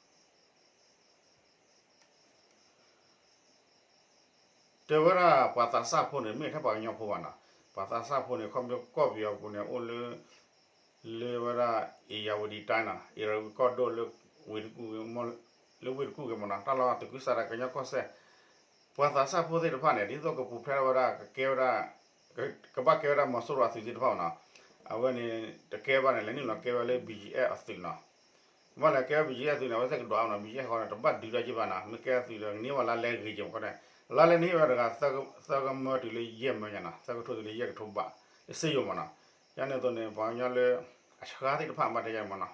တဲဝဲဒၣ်ပှၤသးစၢ်ဖိန့ၣ် မ့ၢ်ထဲပှၤကညီဖိဘၣ်နီၤ ပှၤသးစၢ်ဖိန့ၣ် ခီဖျိကီၢ်ပယီၤပူၤန့ၣ် အိၣ်လၢ လၢဝဲဒၣ် အ့ၣ်ယၣ်ဝတံၤတၢ်နီၤ အ့ၣ်ရဝံၤကီၢ်ဒိၣ်လၢ ဝ့ၢ်တကူၣ် လၢဝ့ၢ်တကူၣ်ဂ့ၤမ့ၢ်နီၤ တၢ်လီၢ်သုးက့ၢ်စးဒၣ်ကညီကီၢ်စဲၣ် ပှၤသးစၢ်ဖိသ့ၣ်တဖၣ်န့ၣ် ဒ်သိးကပူၤဖျဲးထီၣ်ဝဲဒၣ် ကကဲဝဲဒၣ် ကဘၣ်ကဲဝဲဒၣ်မီၤစိရိၤအသုးသ့ၣ်တဖၣ်မ့ၢ်နီၤ အဝဲန့ၣ် တကဲဘၣ်န့ၣ် လဲၤနုာ်လီၤကဲဝဲလၢ ဘီၣ်ကၠံၣ်အဲၣ် အသုးနီၤ မ့ၢ်လဲၤကဲဝဲ ဘီၣ်ကၠံၣ်အဲၣ် အသုးန့ၣ် အဝဲသ့ၣ်ကဒွးအီၤနီၤ ဘီၣ်ကၠံၣ်အဲၣ် ဃီန့ၣ် တဘၣ်ဒုးတၢ်ယံာ်ဘၣ်နီၤ မ့ၢ်ကဲအသုးဒီး ကန့ၢ်ဝဲလါလဲဂ့ၤက့ၤမ့ၢ်ဃီန့ၣ် လါလဲန့ၣ်ဝဲတဂၤ သၢကမၢတုၤလၢယဲၢ်မၢညါနီၤ သၢကထိတုၤလၢယဲၢ်ကထိဘး လၢစ့ယိၤမ့ၢ်နီၤ ယန့ၣ်အသိးန့ၣ် ပှၤကညီလၢ အဆှါသ့ၣ်တဖၣ်ဘၣ်တဲယါန့ၣ်မ့ၢ်နီၤ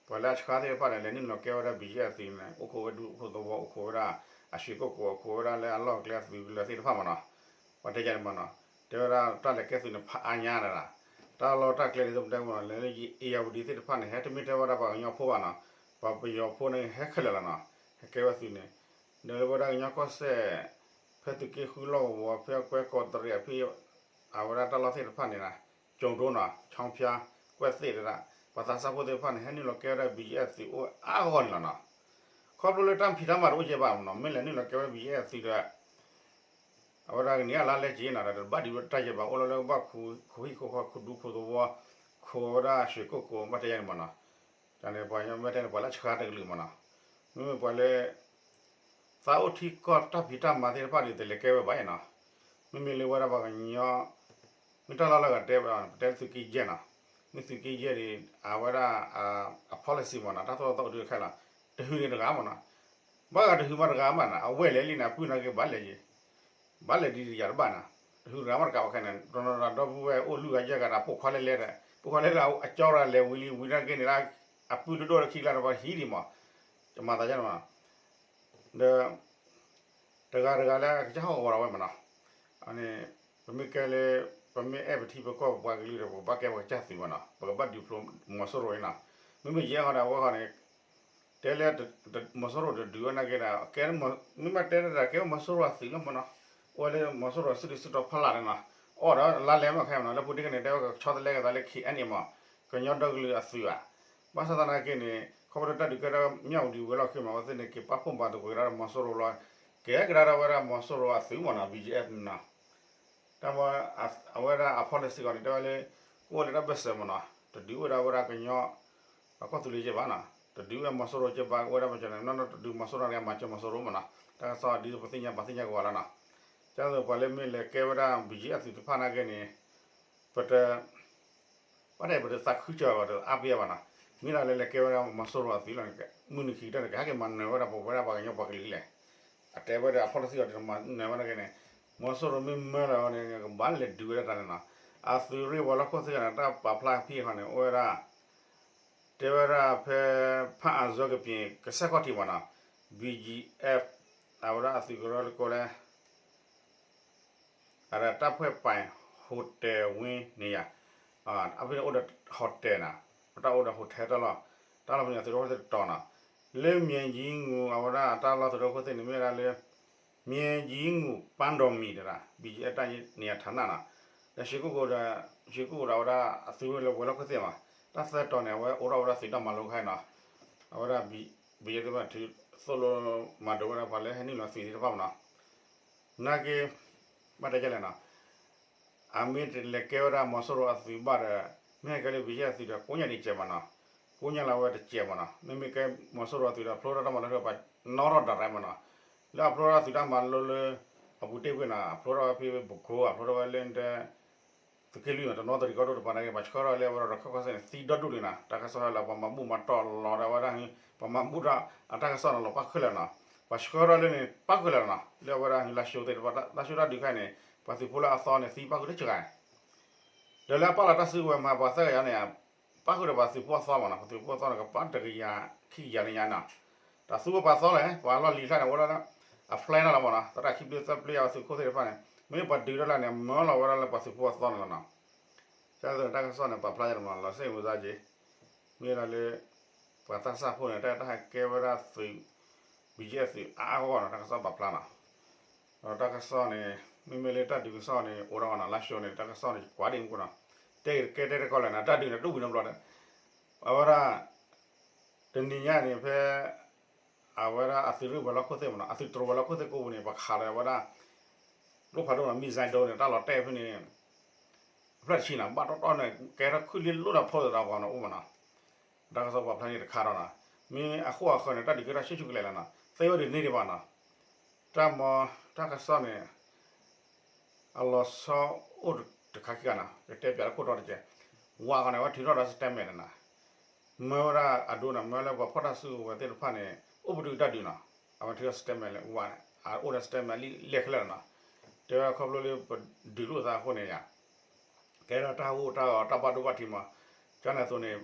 ပှၤလၢအဆှါသ့ၣ်တဖၣ်န့ၣ် လဲၤနုာ်လီၤကဲဝဲဒၣ် ဘီၣ်ကၠံၣ်အဲၣ် အသုးန့ၣ် အိၣ်ခိးဝဲဒူၣ်အိၣ်ခိးသဝီ အိၣ်ခိးဝဲဒၣ် အရွှေကုက္ကို အိၣ်ခိးဝဲဒၣ်လၢအလီၢ်အကျဲအသုးကလၢၤသ့ၣ်တဖၣ်မ့ၢ်နီၤ ပှၤတဲယါန့ၣ်မ့ၢ်နီၤ တဲဝဲဒၣ်တၢ်လဲၤကဲသုးန့ၣ် ဖးအါညါဒၣ် တၢ်လီၢ်တၢ်ကျဲဒ်သိးပတဲမ့ၢ်နီၤ လၢ အ့ၣ်ယၣ်ဝတံၤသ့ၣ်တဖၣ်န့ၣ် ဟဲတမ့ၢ်ထဲဝဲဒၣ်ပှၤကညီဖိဘၣ်နီၤ ပှၤပယီၤဖိန့ၣ် ဟဲခဲလၢာ်လီၤနီၤ ဟဲကဲဝဲသုးန့ၣ် ဒီးလၢဝဲဒၣ်ကညီကီၢ်စဲၣ် ဖဲသုးက့ဃုလီၢ်ကဝီၤ ဖဲကွဲကီးတရံးအဖဲ အဝဲဒၣ်တၢ်လီၢ်သ့ၣ်တဖၣ်န့ၣ် ကၠိၤဒိနီၤ ဆီဖၠါ ကွဲးသ့ၣ်တဒၣ် ပှၤသးစၢ်ဖိသ့ၣ်တဖၣ်န့ၣ် ဟဲနုာ်လီၤကဲဝဲဒၣ် ဘီၣ်ကၠံၣ်အဲၣ်သုးအိၣ်အါဂီၢ်န့ၣ်လီၤနီၤ. ခီဖျိလၢတၢ်ဖံးတၢ်မၤတအိၣ်ကဲဘၣ်မနီၤ, မ့ၢ်လဲၤနုာ်လီၤကဲဝဲ ဘီၣ်ကၠံၣ်အဲၣ်သုးဒီး အဝဲဒၣ်ကန့ၢ်အလါလဲက့ၤနီၤ, ဒီးတဘၣ်ဒုးဝဲတၢ်ယဲၢ်ဘၣ်, အိၣ်လီၤလၢဘၣ်ခိၣ်ဟံၣ်ခိၣ်ဃီ ခိၣ်ဒူခိၣ်သဝီ, ခိၣ်ဝဲဒၣ်ရွှေကုက္ကို ဘၣ်တဲယဲၢ်န့ၣ်မနီၤ. တၢ်န့ၣ်ပှၤမ့ၢ်တဲန့ၣ် ပှၤလၢဆှါတကလုာ်မနီၤ. မ့မ့ၢ်ပှၤလၢ သးအိၣ်ထံကီၢ်တၢ်ဖံးတၢ်မၤသ့ၣ်တဖၣ်ဒီး တလဲၤကဲဝဲဘၣ်နီၤ. မ့မ့ၢ်လၢဝဲဒၣ်ပှၤကညီ မ့ၢ်တၢ်လီၢ်လၢအဂၤတဲဝဲဒီး ပတဲလၢသုးက့ယဲၢ်နီၤ. မ့ၢ်သုးက့ယဲၢ်ဒီး အဝဲဒၣ် အ policy မနီၤ, တၢ်သိၣ်တၢ်သီအိၣ်ဒုးခဲလၢာ်, တဟုးန့ၣ်တဂၤမနီၤ. ဘၣ်ဂၤတဟုးမးတဂၤမနီၤ, အဝဲလဲၤလံန့ၣ် အပုၢ်နာ်က့ဘၣ်လဲၤယံၤ, ဘၣ်လဲၤဒ်ယၤတဘၣ်နီၤ. တဟုးတဂၤမးတကးဘၣ်ခဲန့ၣ် တနီၤဒီပုၢ်ဝဲၢ်အိၣ်လွံၢ်ဂၤယဲၢ်ဂၤဒီး ပိာ်ခွါလဲၤလဲၤဒီး ပိာ်ခွါလဲၤလဲၤ အကၠီရၤလဲၤဝံၤလံ ဝံၤနာ်က့န့ၣ် အပုၢ်ဒိၣ်ဒိၣ်လၢခံကျါဒီး ပှၤဟံးဒံးမး, ကမၤသးယဲၢ်မနီၤ. ဒီး တဂၤတဂၤလၢကစၢ်ဟီၣ်ကဝီၤဒီးဝဲမနီၤ. န့ၣ် ပမ့ၢ်ကဲလၢ ပမ့ၢ်အဲၣ်ပထံပကီၢ်ပပှၤကလုာ်ဒီး ပကဘၣ်ကဲပကစၢ်သုးမနီၤ, ပကဘၣ်ဒုးဖျိမီၤစိရိၤအံၤနီၤ. မ့မ့ၢ်ယဲၢ်အီၤဒီးအဝဲဃီန့ၣ် တဲလၢ မီၤစိရိၤတဒုးဝဲနာ်က့ဒီး ကဲ မ့မ့ၢ်တဲဒၣ်ကဲမီၤစိရိၤအသုးလီၤမနီၤ, အိၣ်ဝဲလၢမီၤစိရိၤစုဒုစုတီၤဖီလာ်န့ၣ်နီၤ, အီၣ်ဒီးလါလဲမးခဲမနီၤ, လၢပူၤတ့ၢ်ကန့ၣ် တဲဝဲကဆီတလဲကသးလၢ ခ့ၣ်အဲၣ်န့ၣ်မး, ကညီဒီကလုာ်အသုးဧါ. ဘၣ်ဆၣ်သနာ်က့န့ၣ် ခီဖျိတၢ်ဒုးကဲထီၣ်မၠၣ်ဝတံၤဝဲၤလီၢ်ခံမး အဝဲသ့ၣ်န့ၣ် က့ၤပာ်ဖှိၣ်မၤသကိးက့ၤဒီးမီၤစိရိၤလီၤ, ကဲကဒါဒီးဝဲဒၣ်မီၤစိရိၤအသုးမနီၤ ဘီၣ်ကၠံၣ်အဲၣ်န့ၣ်နီၤ. တၢ်မ့ၢ် အဝဲဒၣ်အ policy အဂီၢ်န့ၣ် တဲဝဲလၢ ကအိၣ်လၢတၢ်ဘၢၣ်စၢၤမနီၤ, တဒုးဝဲဒၣ်ဝဲဒၣ်ကညီ အကီၢ်သူလ့ၤကဲဘၣ်နီၤ, တဒုးဝဲမီၤစိရိၤကဲဘၣ် ကအိၣ်ဝဲဒၣ်ပကၠီၤန့ၣ် နီၢ်နီၢ်တဒုးမီၤစိရိၤန့ၣ် မၤစၢၤမီၤစိရိၤမနီၤ, တၢ်ကစီၣ်ဒ်ပသ့ၣ်ညါ ပှၤသ့ၣ်ညါကဝီၤလီၤနီၤ. ကဲသိးပှၤလၢမ့ၢ်လဲၤကဲဝဲဒၣ် ဘီၣ်ကၠံၣ်အဲၣ်သုးတဖၣ်နာ်က့န့ၣ် ပတ ဘၣ်တဲပတသးခုစၢၤဘၣ် တအါပယဲဘၣ်နီၤ, မ့ၢ်ဒၣ်လၢလဲၤကဲဝဲဒၣ်မီၤစိရိၤအသုးလီၤန့ၣ် မုၢ်နံၤခံကတၢၢ်န့ၣ် ကဟဲက့ၤမၤနၢၤဝဲဒၣ်ပဝဲဒၣ်ပှၤကညီပှၤကလုာ်လဲၣ်. အတဲဝဲဒၣ်အ policy အဂီၢ်န့ၣ် မၤနၢၤဝဲနာ်က့န့ၣ် မီၤစိရိၤမ့ၢ်မၢလီၤန့ၣ် ကဘၣ်လဲၤဒုးဝဲဒၣ်တၢ်န့ၣ်နီၤ. အသုးရ့ၣ်ဝဲၤလီၢ်ခိၣ်သ့ၣ်န့ၣ် တၢ်ပာ်ဖျါဖဲအံၤဃီန့ၣ် အိၣ်ဝဲဒၣ် တဲဝဲဒၣ်ဖဲ ဖၣ်အၣ်စီကပ့ၤ ကစၢၢ်ခီၣ်ထံးမနီၤ, ဘီၣ်ကၠံၣ်အဲၣ် အဝဲဒၣ်အသုးကရၢလၢကိးလၢ အတၢ်ဖှဲၣ်ပာ် hotel ဝ့ၢ်န့ၣ်ယါ, အဖဲန့ၣ်အိၣ်ဒီး hotel နီၤ, ပတၢ်အိၣ်ဒီး hotel တၢ်လီၢ်, တၢ်လီၢ်ဖဲန့ၣ် အသုးရ့ၣ်ခိၣ်သ့ၣ်တတီၤနီၤ, လၢ မၠဲကၠံငူး အဝဲဒၣ်အတၢ်လီၢ်သုးရ့ၣ်ခိၣ်သ့ၣ်န့ၣ် မ့ၢ်ဝဲဒၣ်လၢ မၠဲကၠံငူး ပၣ်ဒီမံၤတဒၣ် ဘီၣ်ကၠံၣ်အဲၣ်တၢ်န့ၣ်အထးနးနီၤ, ဒီး ရွှေကုက္ကို ဒီး ရွှေကုက္ကို ဒီးအဝဲဒၣ်အသုးရ့ၣ်လၢဝဲၤလီၢ်ခိၣ်သ့ၣ်မး, တၢ်သၢတီၤန့ၣ် အဝဲအိးထီၣ်ဝဲဒၣ်သုးတၢ်မၤလိခါနီၤ, အဝဲဒၣ် ဘီၣ်ကၠံၣ်အဲၣ်သ့ၣ်တဖၣ်ထုးသိၣ်လိမၤဒိးဝဲဒၣ်ပှၤလၢဟဲနုာ်လီၤသုးသ့ၣ်တဖၣ်မနီၤ နာ်က့ ဘၣ်တဲဒ်လဲၣ်နီၤ, အမ့ၢ်တလဲၤကဲဝဲဒၣ်မီၤစိရိၤအသုးဘၣ်ဒီး မ့ၢ်ဟဲကဲလၢ ဘီၣ်ကၠံၣ်အဲၣ်သုးဒီး ကိညၣ်ဒံးစဲးမနီၤ, ကိညၣ်လၢအဝဲတစဲးမနီၤ, မ့မ့ၢ်ကဲမီၤစိရိၤအသုးဒီး ဖျိထီၣ်တၢ်မၤလိထီၣ် ပှၤနီၣ်ထီၣ်ဒၣ်ရဲမနီၤ, လၢအဖျိထီၣ်သုးတၢ်မၤလိလၢ အပူၤတ့ၢ်ကွံာ်နီၤ, အဖျိထီၣ်ဝဲဖဲပခိၣ် အဖျိထီၣ်ဝဲလၢ သုးက့လွံၢ်မး တနီသရံၣ်ကီၢ်ဒိၣ်တပၤနာ်က့ ပှၤဆှၢထီၣ်လၢအဝဲဒၣ်ရခၢၣ်ကီၢ်စဲၣ်န့ၣ် သံဒီဒူၣ်ဒံးနီၤ, တၢ်ကစီၣ်ဟဲလီၤ ပှၤမၤဘူၣ်မၤတီၢ်လီၤဒီးဝဲဒၣ် ပှၤမၤဘူၣ်ဒီးအတၢ်ကစီၣ်န့ၣ်လီၤပၣ်ဃုာ်လၢာ်နီၤ, ပှၤဆှၢထီၣ်လၢန့ၣ် ပၣ်ဃုာ်လၢာ်နီၤ, လၢအဝဲဒၣ်လါၡိသ့ၣ်တဖၣ် လါၡိတၢ်ဒုးခါန့ၣ် ပှၤသုးဖိလၢအသီန့ၣ် သံပၣ်ဃုာ်တကဂၤ ဒီးလၢအပာ်လီၤတၢ်စုကဝဲၤမၤပှၤသၢကယၤန့ၣ် ပၣ်ဃုာ်ဒီးပှၤသုးဖိအသီမနီၤ, ပှၤသုးဖိအသီန့ၣ် ကပာ်တကယၤခံကယၤလၢညါနီၤ, တၢ်သူဝဲပှၤသီလဲၣ် ပှၤလီၢ်လံၤကျါန့ၣ် အိၣ်လၢ အ plan န့ၣ်လီၤမနီၤ, သရၣ်ခံပျ့သၢပျ့အသုးခိၣ်သ့ၣ်တဖၣ်န့ၣ် မ့ၢ်ပှၤဒုးတၢ်လၢန့ၣ် မၢလီၤဝဲဒၣ်လၢပှၤသုးဖိအသီန့ၣ်လီၤနီၤ. ကဲသိးတၢ်ကစီၣ်န့ၣ် ပာ်ဖျါယဲၢ်မနီၤ လီၤစ့ၣ်မုၢ်သးက့ၤ, မ့ၢ်ဒၣ်လၢ ပှၤသးစၢ်ဖိန့ၣ် တၢ်တၢ်ဟဲကဲဝဲဒၣ်သုး ဘီၣ်ကၠံၣ်အဲၣ်သုးအါအါဂီၢ်ဂီၢ်နီၤ တၢ်ကစီၣ်ပာ်ဖျါနီၤ, ဒီးတၢ်ကစီၣ်န့ၣ် မ့မ့ၢ်လၢတၢ်ဒုးကစီၣ်န့ၣ် အိၣ်ဒီးဂီၢ်နီၤ လါၡိန့ၣ် တၢ်ကစီၣ်န့ၣ် ကွၢ်ဒံးမူခိၣ်နီၤ, တဲကဲတဲတကီၢ်လဲၣ်နီၤ တၢ်ဒုးန့ၣ် တအိၣ်ဘှံးနီတဘျီဒီး အဝဲဒၣ် တနံၤညါန့ၣ် ဖဲ အဝဲဒၣ်အသုးရ့ၣ်ဝဲၤလီၢ်ခိၣ်သ့ၣ်မနီၤ အသုးတြိၤဝဲၤလီၢ်ခိၣ်သ့ၣ်ကိးပူၤန့ၣ် ပှၤခးလီၤဝဲဒၣ် ဒိၣ်ဖးဒိၣ်နီၤ missile ဒိၣ်န့ၣ် တၢ်လီၤတဲာ်ဖဲန့ၣ် အဖျၢၣ်တဆံနီၤ ဘၣ်တီတီန့ၣ် ကဲထီၣ်ခုၣ်လံလိၣ်ဒီးဖိသးဒီးဂီၤနီၤ အိၣ်မနီၤ, တၢ်ကစီၣ်ပာ်ဖျါန့ၣ်တခါဒီးနီၤ, မ့ၢ်အဃိအဃၢၤန့ၣ် တၢ်ဒုးကဲထီၣ်ဆူၣ်ဆူၣ်ကလဲာ်လီၤနီၤ သ့ဝဲဒၣ်န့ၣ်ဒံးဘၣ်နီၤ, တၢ်မၤ တၢ်ကစီၣ်န့ၣ် အလီၤဆီအိၣ်တခါခံဂၤနီၤ ကတဲပၠးလၢခိၣ်တီတက့ၢ်, ဝးဂီၤန့ၣ် အဝဲထုးထီၣ်ဒီး statement နီၤ, မၢဝဲဒၣ်အဒိနီၤ မၢလၢပှၤဖီၣ်တၢ်စုကဝဲၤသ့ၣ်တဖၣ်န့ၣ် အိၣ်ပတုာ်တၢ်ဒုးနီၤ, အဝဲထုးထီၣ် statement လၢဝးန့ၣ် အအိၣ်ဒီး statement လံလဲၣ်ခဲလၢာ်နီၤ, တဲဝဲခီဖျိလၢပဒုးလိာ်သးအဃိန့ၣ်ယါ ကဲထီၣ်တၢ်ဟူးတၢ်ဂီၤတၢ်ဘၣ်ဒိဘၣ်ထံးမး, ကန့ၣ်အသိးန့ၣ်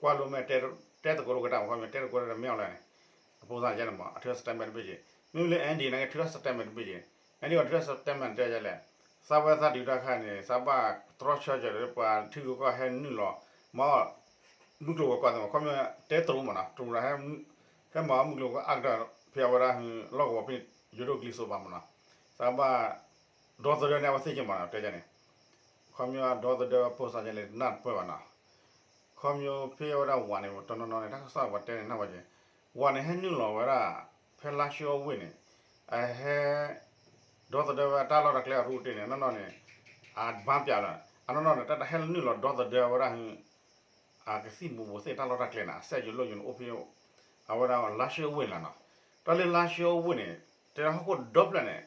ကွၢ်လိမ့ၢ်တဲသကိးလိာ်ကတၢ်မး ခီမ့ၢ်တဲသကိးတၢ်မ့ၢ်အီၤလဲၣ်န့ၣ်, အဖိသၣ်ယါန့ၣ်မး အထုးထီၣ် statement တဘ့ၣ်က့ၤ, မ့မ့ၢ်လၢ ND နာ်က့ထုးထီၣ် statement တဘ့ၣ်က့ၤ, ND အီၤထုးထီၣ် statement တဲယါလဲၣ်, သးဝဲသးဒုးတၢ်ခါန့ၣ် သးဘၣ်တြီဆၢက့ၤလၢပှၤထံဂုၤကီၢ်ဟဲနုာ်လီၤ မၤအီၣ် မုၢ်ကျိၤဝဲၤကွာ်သ့ၣ်မး ခီမ့ၢ်တဲတရူးမးနီၤ တရူးဒီး ဟဲမၤအီၣ်မုၢ်ကျိၤဝဲၤကွာ်အါကတၢၢ် ဖဲအဝဲဒၣ်လီၢ်ကဝီၤဖဲန့ၣ် ယိၤဒိၣ်ကျံစိးပၤမးနီၤ, သးဘၣ် ဒီသဒၢန့ၣ် အဝဲသ့ၣ်က့ၤမးနီၤ တဲယါန့ၣ်, ခီမ့ၢ်ဒီသဒၢဖိသၣ်ယါလဲၣ် နၢ်တပၢၢ်ဘၣ်နီၤ, ခ ခီဖျိဖဲဝဲဒၣ်ဝးန့ၣ် တနီၤနီၤန့ၣ် တၢ်ကစီၣ်ပှၤတဲန့ၣ် နၢ်ပၢၢ်က့ၤ, ဝးန့ၣ် ဟဲနုာ်လီၤဝဲဒၣ် ဖဲလါၡိအဝ့ၢ်န့ၣ် အဟဲ ဒီသဒၢဝဲတၢ်လီၢ်တၢ်ကျဲအရူၢ်တ့ၢ်န့ၣ် နီၢ်နီၢ်န့ၣ် အဘၣ်ပၠးလီၤ အနီၢ်နီၢ်န့ၣ် တၢ်တဟဲနုာ်လီၤဒီသဒၢဝဲဒၣ် အကသံၣ်မူၤဘှီးသ့ၣ်တၢ်လီၢ်တၢ်ကျဲန့ၣ် အစဲးယိလိၣ်ယိန့ၣ်အိၣ်ဖဲ အဝဲဒၣ်လါၡိအဝ့ၢ်န့ၣ်လီၤနီၤ. တၢ်လၢလါၡိအဝ့ၢ်န့ၣ် တဲဒၣ်ဟီၣ်ခိၣ်ဒီဖျၢၣ်န့ၣ်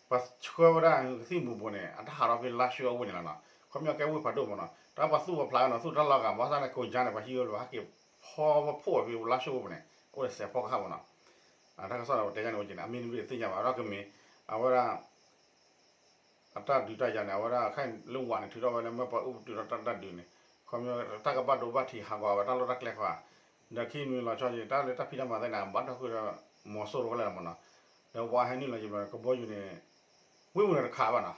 ပှၤဆှၢဝဲဒၣ်ကသံၣ်မူၤဘှီးန့ၣ် အတၢ်ဟးထီၣ်ဖဲလါၡိအဝ့ၢ်န့ၣ်လီၤနီၤ. ခီပညီကဲဝ့ၢ်ဖးဒိၣ်မးနီၤ တၢ်ပှၤသူၣ်ပှၤဖျးနီၤ သူၣ်တၢ်လီၢ်ဂၤ ဘၣ်ဆၣ်န့ၣ် ကိးကါန့ၣ် ပှၤဟံးဝဲလီၤ ဟဲက့ၤဖီဝဲဖှိၣ်ဝဲဖဲလါၡိအဝ့ၢ်ပူၤန့ၣ် အိၣ်ဒီးစဲးဖီကဟၣ်မးနီၤ. တၢ်ကစီၣ်န့ၣ် ပတဲယါန့ၣ်အိၣ်က့ၤန့ၣ် အမ့ၢ်တဘ့ၣ်သ့ၣ်ညါဘၣ် ဒီးကမ့ၢ် အဝဲဒၣ် အတၢ်ဒုးတၢ်ယၤန့ၣ် အဝဲဒၣ်ခဲအံၤလၢဝးန့ၣ် ထုးထီၣ်ဝဲလၢမ့ၢ်ပှၤအုၣ်ပတုာ်ဒီးတၢ်ဒုးန့ၣ် ခီပညီတၢ်ကဘၣ်ဒိဘၣ်ထံးဟးဂီၤဝဲတၢ်လီၢ်တၢ်ကျဲဃီဧါ. ဒီးခံမံၤလီၤဆီက့ၤ တၢ်လၢတၢ်ဖံးတၢ်မၤသ့ၣ်န့ၣ် ဘၣ်ထီၣ်ဃုာ်ဒီး မီၤစိရိၤဝဲလဲၣ်မးနီၤ. ဒီးဝးဟဲနုာ်လီၤက့ၤဘျီ ကဘီယူၤန့ၣ် ဝ့ၢ်ပူၤန့ၣ်တခးဘၣ်နီၤ.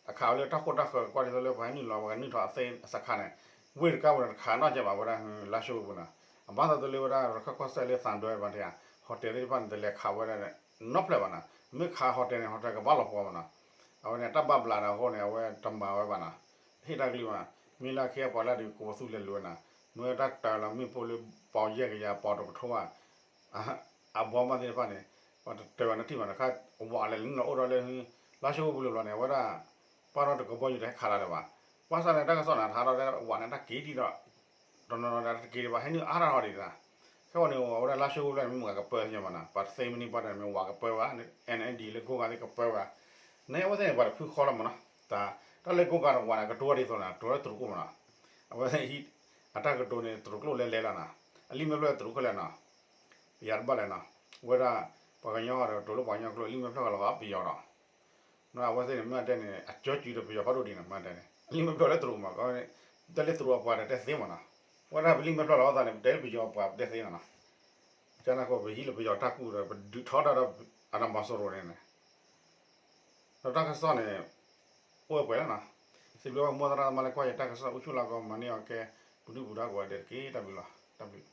အခးဝဲလၢတၢ်ခိၣ်တၢ်ဃၢၤကွၢ်ဒ်သိးလၢပှၤဟဲနုာ်လီၤ ပှၤကနုာ်ထီၣ်အသ့အစခါန့ၣ် ဝ့ၢ်တကါပူၤန့ၣ်တခးနီၣ်ကဲဘၣ်ဝဲဒၣ် လါၡိပူၤနီၤ. အဘၣ်သးတလၢဝဲဒၣ် ရခၢၣ်ကီၢ်စဲၣ်လၢသးဒွဲဘၣ်တယၤ ဟီၣ်တဲၣ်သ့ၣ်တဖၣ်န့ၣ် တလဲၤခးဝဲဒၣ် နီတဖျၢၣ်ဘၣ်နီၤ. မ့ၢ်ခးဟီၣ်တဲၣ်န့ၣ် ဟီၣ်တဲၣ်ကဘၣ်လီၤပှီၢ်မးနီၤ. အဝဲန့ၣ်တၢ်ဘၣ်ဘျးဒီးအဃိန့ၣ် အဝဲတမၤဝဲဘၣ်နီၤ. ဟ့ၣ်တၢ်ကလုၢ်ဘၣ် မ့ၢ်လၢအခ့အပှၤလၢဒုးကိးပသူလဲၤလိာ်ဝဲနီၤ. မ့ၢ်တၢ်တၢ်လီၤမ့ၣ်ပိၢ်လၢပီယဲၢ်ကယၤပီတကထိဘၣ် အဘီမးသ့ၣ်တဖၣ်န့ၣ် ပှၤတတၢၤဘၣ်နထံၣ်ဘၣ်န့ၣ် ခါဝးလဲၤနုာ်လီၤအိၣ်ဒီးလၢ လါၡိပူၤလၢဘျီန့ၣ် အဝဲဒၣ် ပၢ်ထီၣ်တကဘီယူၤတဟဲခးလၢၤဒံးဘၣ်. ဘၣ်ဆၣ်န့ၣ် တၢ်ကစီၣ်န့ၣ် ထါထီၣ်ဝးန့ၣ်တၢ်က့ၤဒံးဒီး တနီၤနီၤဒီးတက့ၤဒံးဘၣ် ဟဲနုာ်အါထီၣ်ဒံးဒၣ်. ခဲအံၤန့ၣ် အဝဲဒၣ်လါၡိပူၤလၢန့ၣ် မ့ၢ်မုၢ်ဂၤကပၢမးနီၤ ပှၤတသ့မနံၤပှၤတၢ်န့ၣ် မ့ၢ်ဝးကပၢဘၣ် NLD လၢကိးဂၤသ့ၣ်ကပၢဘၣ်. န့ၣ်အဝဲသ့ၣ်န့ၣ် ပှၤတဖုဃီလီၤမးနီၤ. တၢ်လၢကိးဂၤတဝးန့ၣ် ကတိၤဒ်သိးန့ၣ် တိၤလၢတရူးကိၣ်မးနီၤ. အဝဲသ့ၣ် အတၢ်ကတိၤန့ၣ် တရူးကျိာ်လဲၤလဲၤလီၤနီၤ. အလံာ်မ့ၢ်ဖျၢၣ်တရူးခဲလၢာ်နီၤ. ပယၤတဘၣ်လဲၣ်နီၤ. ဝဲဒၣ် ပှၤကညီဒီးတိၤလၢပှၤကညီကျိာ် အလံာ်မ့ၢ်ဖျၢၣ်ဂၤလီၤဂာ်ပယီၤဒီး အဝဲသ့ၣ်န့ၣ် မ့ၢ်တဲန့ၣ် အကၠီကုဒီးပယီၤဖးဒိၣ်ဒံးန့ၣ် မ့ၢ်တဲန့ၣ် အလံာ်မ့ၢ်ဖျၢၣ်လၢတရူးမး တၢ်လၢတရူးအပှၤဒီးတဲသ့မးနီၤ. ဝဲဒၣ်ပလံာ်မ့ၢ်ဖျၢၣ်လီၤအသးန့ၣ် ပတဲလၢပယီၤပှၤပတဲသ့နီၤနီၤ. ကန့ၣ်ကီး ပဟံးလၢပယီၤတၢ်ကူၣ်ဒီး ပဒုးထီဒါဒီး အတၢ်မၤစိရိၤန့ၣ်န့ၣ် ဒီးတၢ်ကစီၣ်န့ၣ် အိၣ်ဝဲပှဲၤလီၤနီၤ. စံးဘျုးဘၣ်မိၢ်သရၣ်သမါလၢကွၢ်ယတၢ်ကစီၣ် အိၣ်ဆူၣ်လၢကီၢ်မၤန့ၢ်အီၤကဲ ပဒုၣ်ပဒါကိးဂၤဒဲးတက့ၢ်. တၢ်ဘျုးလီၤ. တၢ်ဘျုး